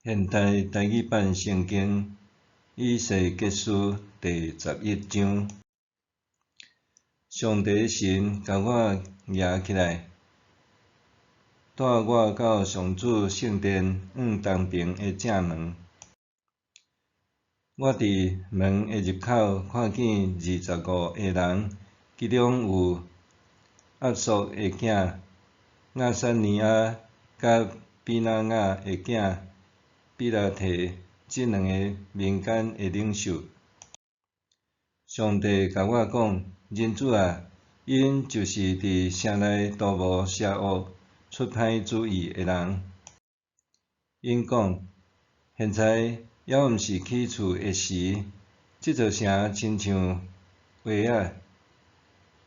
現代台語版聖經以西結書第十一章，上帝神共我舉起來，帶我到上主聖殿往東爿的正門。我佇門的入口看見25個人，其中有押朔的囝亞撒尼亞佮比拿雅的囝比拉提，這兩个民間的領袖。上帝共我講：人子啊，𪜶就是佇城內圖謀邪惡、出歹主意的人。𪜶講：現在猶毋是起厝的時，這座城親像鞋仔，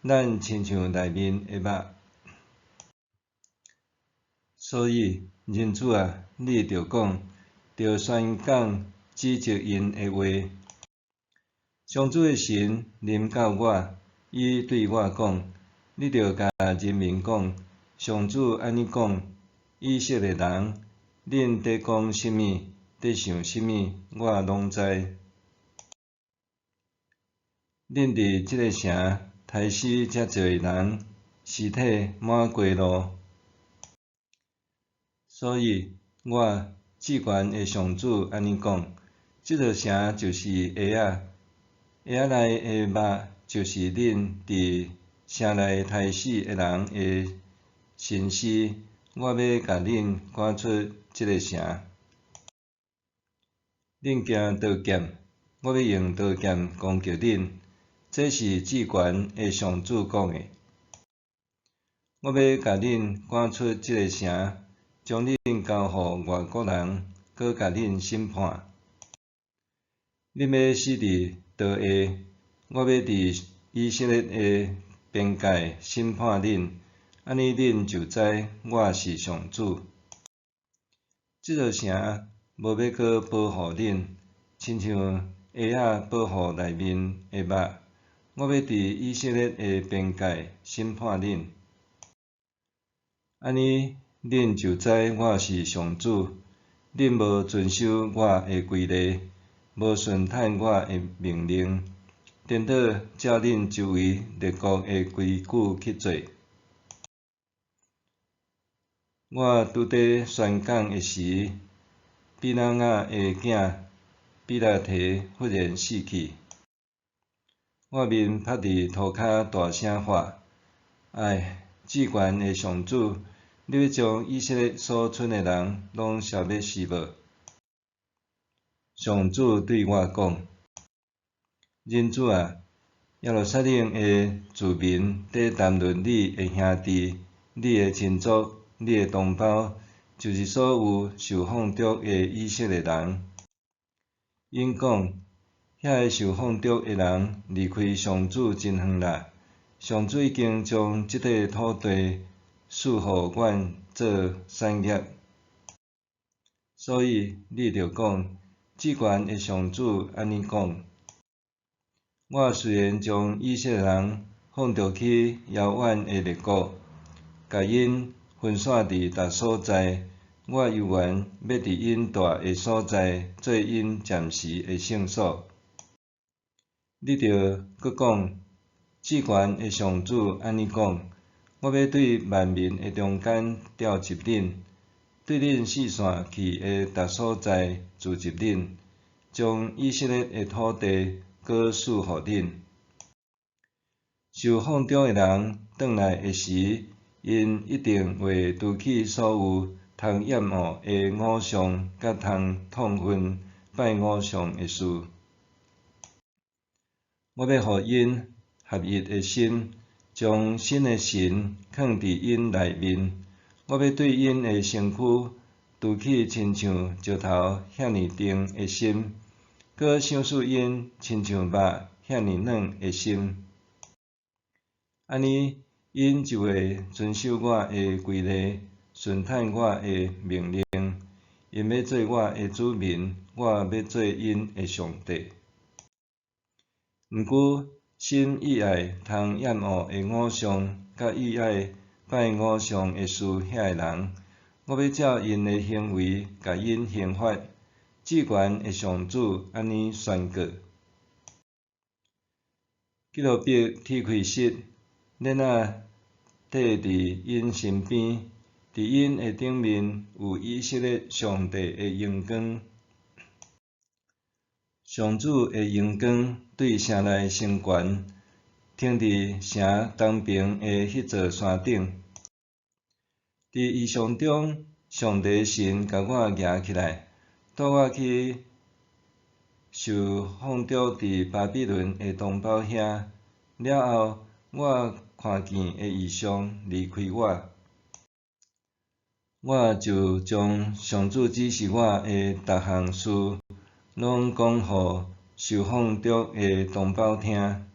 咱親像內面的肉。所以，人子啊，你著講，著宣講指責𪜶的話。上主的神臨到我，伊對我講：你著共人民講，上主按呢講：以色列人，恁佇講啥物，佇想啥物，我攏知。恁佇這个城刣死遮濟人，屍體滿街路。所以，我至懸的上主按呢講：這座城就是鞋仔，鞋仔內的肉就是恁佇城內刣死的人的身屍，我欲共恁趕出這个城。恁驚刀劍，我欲用刀劍攻擊恁，這是至懸的上主講的。我欲共恁趕出這个城，將恁交予外國人，閣共恁審判。恁欲死佇刀下，我欲佇以色列的邊界審判恁，按呢恁就知我是上主。這座城無欲閣保護恁，親像鞋仔保護內面的肉。我欲佇以色列的邊界審判恁，按呢恁就知我是上主。恁無遵守我的規例，無順趁我的命令，顛倒照恁周圍列國的規矩去做。我拄佇宣講的時，比拿雅的囝比拉提忽然死去。我面拍佇塗跤大聲喊：唉，至懸的上主，你欲將以色列所賰的人攏消滅是無？上主對我講：人子啊，耶路撒冷的住民佇談論你的兄弟、你的親族、你的同胞，就是所有受放逐的以色列人。𪜶講：遐个受放逐的人離開上主真遠啦，上主已經將這塊土地賜予阮做產業。所以你著講：至懸的上主按呢講：我雖然將以色列人放逐去遙遠的列國，共𪜶分散佇逐所在，我猶原欲佇𪜶蹛的所在做𪜶暫時的聖所。你著閣講：至懸的上主按呢講：我欲對萬民的中間召集恁，對恁四散去的逐所在聚集恁，將以色列的土地閣賜予恁。受放逐的人轉來的時，𪜶一定會除去所有通厭惡的偶像，佮通痛恨拜偶像的事。我欲予𪜶合一的心，將新的神囥佇𪜶內面。我欲對𪜶的身軀除去親像石頭遐爾硬的心，閣賞賜𪜶親像肉遐爾軟的心。按呢，𪜶就會遵守我的規例，順趁我的命令。𪜶欲做我的子民，我欲做𪜶的上帝。毋過，心意愛通厭惡的偶像，佮意愛拜偶像的事遐个人，我欲照𪜶的行為共𪜶刑罰。至懸的上主按呢宣告。基路伯鐵開舌，鏈仔綴佇𪜶身邊，佇𪜶的頂面有以色列上帝的榮光。上主的榮光對城內升懸，停佇城東爿的彼座山頂。佇異象中，上帝神共我舉起來，帶我去受放逐佇巴比倫的同胞遐。了後，我看見的異象離開我，我就將上主指示我的逐項事，攏講予受放逐的同胞聽。